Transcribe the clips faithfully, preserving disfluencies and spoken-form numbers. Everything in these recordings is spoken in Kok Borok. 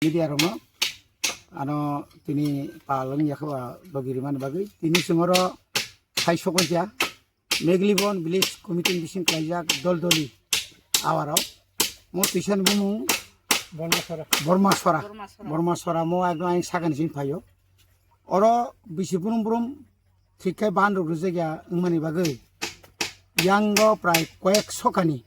Media rokno ano tini palwng yakha logi rimani bagwi tini chwng oro sai sokoja Meglibon village committee bising klaijak dol doli awaro mo twisan bumung Bormasora. Bormasora. Bormasora. Bormasora mo ekdom aing sakani sini phaio. Oro bisi brum brum thik khe ban rok rijak ya wngmani bagwi yango prai koyek sokani,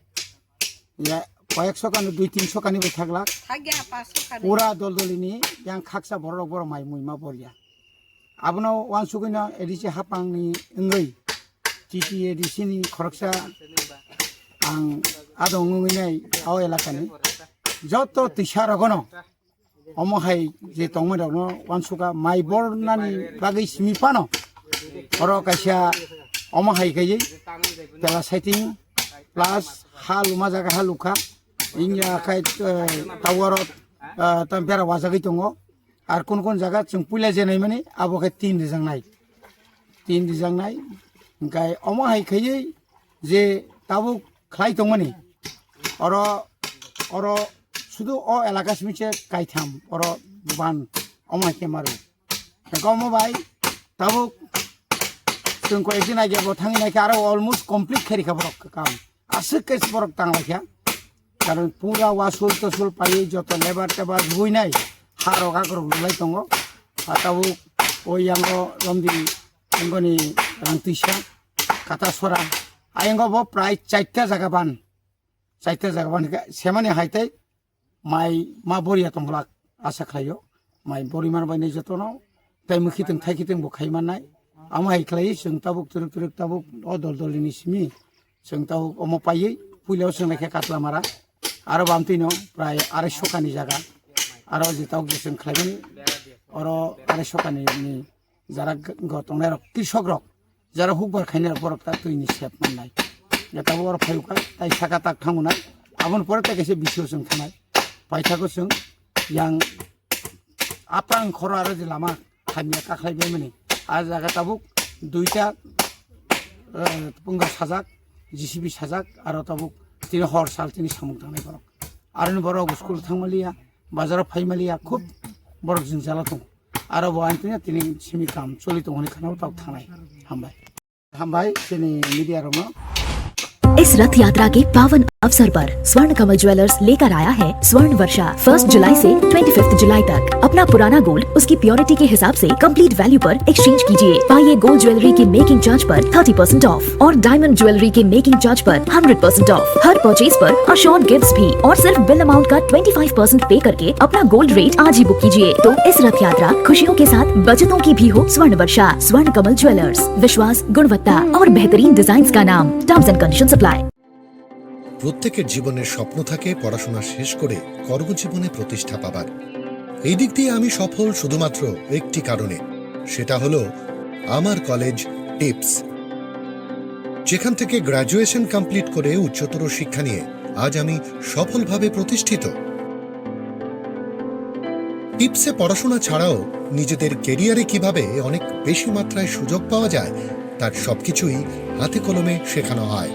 ya koyek sokani dui tin sokani bai thaglak. Thakya paso kani. Pura dol dolini yang khaksa borok rok borok mai mui ma borya. Abono wansugwino A D C hapangni wngwi T T A D C ni khoroksa ang adong wngwi nai o elakani joto twisa rogono omo hai je tongmani rokno wansukha mai bornani bagwi simi phano oro kaisa omo hai khaiwi pela setting plus ha luma jaga ha lukha wngya khai, eh, tower, eh, tam bera wajagwi tongo. Ar kun kun jaga chwng puila je naimani abo khe tin rijaknai, tin rijaknai. Hingkai omo hai khaiwi je tabuk khlai tongmani oro, oro sudu o elaka simi se kaitham oro ban omo hai khe maru. Hingkai omo bai tabuk chwng koi ekdin age bo thangwi naikhe aro almost complete khe rikha borok kam. Aswk khe borok tanglaikha. Karon pura wasul tosul paiwi joto lebar tebar huinai ha rok akrok rwlai tongo. Ha tabuk o yango romdi wngoni rang twisa kata sora. Ayango bo prai chaita jaga ban. Chaita jaga ban hwnkhe semani hai tei mai ma boriya tongbolak asa khlaio. Mai bori man bai nai jotono tei mwkhitwng thaikitwng bo khai mannai. Amo hai khlaiwi chwng tabuk twrwk twrwk tabuk o dol dolini simi chwng tabuk omo paiwi puila o chwng naikhe Katlamara. Aro bamtwino prai arai sokani jaga. Aro je tabuk je chwng khlaimani oro arai sokani ni jara go tongnai rok, krishok rok, jara hukbar khainai rok, borok ta twi ni sep mannai. Ya tabuk oro phaiukha, tai saka tak thangunai. Aboni pore tai kaisa bisio chwng thanai. Paithago chwng yang aprang khoro aro je lama hamya kakhlai baimani. A jaga tabuk duita, eh, punga sajak, J C B sajak, aro tabuk tini hor sal tini samung tangnai borok. Aroni borok school thangmaliya, bazaro phaimaliya, khub borok jwngjalo tongo. Aro bo ang tini, tini simi kam choli tongo hwnwi khwnao tabuk thangnai. Hambai. Hambai, chini media rokno. इस रथ यात्रा के पावन अवसर पर स्वर्ण कमल ज्वेलर्स लेकर आया है स्वर्ण वर्षा। फर्स्ट जुलाई से ट्वेंटी फिफ्थ जुलाई तक अपना पुराना गोल्ड उसकी प्योरिटी के हिसाब से कंप्लीट वैल्यू पर एक्सचेंज कीजिए। पाइए गोल्ड ज्वेलरी के मेकिंग चार्ज पर थर्टी परसेंट ऑफ और डायमंड ज्वेलरी के मेकिंग चार्ज पर हंड्रेड परसेंट ऑफ। हर परचेज पर अश्योर्ड गिफ्ट्स भी और सिर्फ बिल अमाउंट का ट्वेंटी फ़ाइव परसेंट पे करके अपना गोल्ड रेट आज ही बुक कीजिए। तो इस रथ यात्रा खुशियों के साथ बचतों की भी हो। स्वर्ण वर्षा, स्वर्ण कमल ज्वेलर्स, विश्वास, गुणवत्ता और बेहतरीन डिजाइन्स का नाम। Terms and conditions apply. প্রত্যেকের জীবনের স্বপ্ন থাকে পড়াশোনা শেষ করে কর্মজীবনে প্রতিষ্ঠা পাবার। এই দিক দিয়ে আমি সফল শুধুমাত্র একটি কারণে, সেটা হলো আমার কলেজ টিপস, যেখান থেকে গ্র্যাজুয়েশন কমপ্লিট করে উচ্চতর শিক্ষা নিয়ে আজ আমি সফলভাবে প্রতিষ্ঠিত। টিপসে পড়াশোনা ছাড়াও নিজেদের ক্যারিয়ারে কিভাবে অনেক বেশি মাত্রায় সুযোগ পাওয়া যায়, তার সবকিছুই হাতে কলমে শেখানো হয়।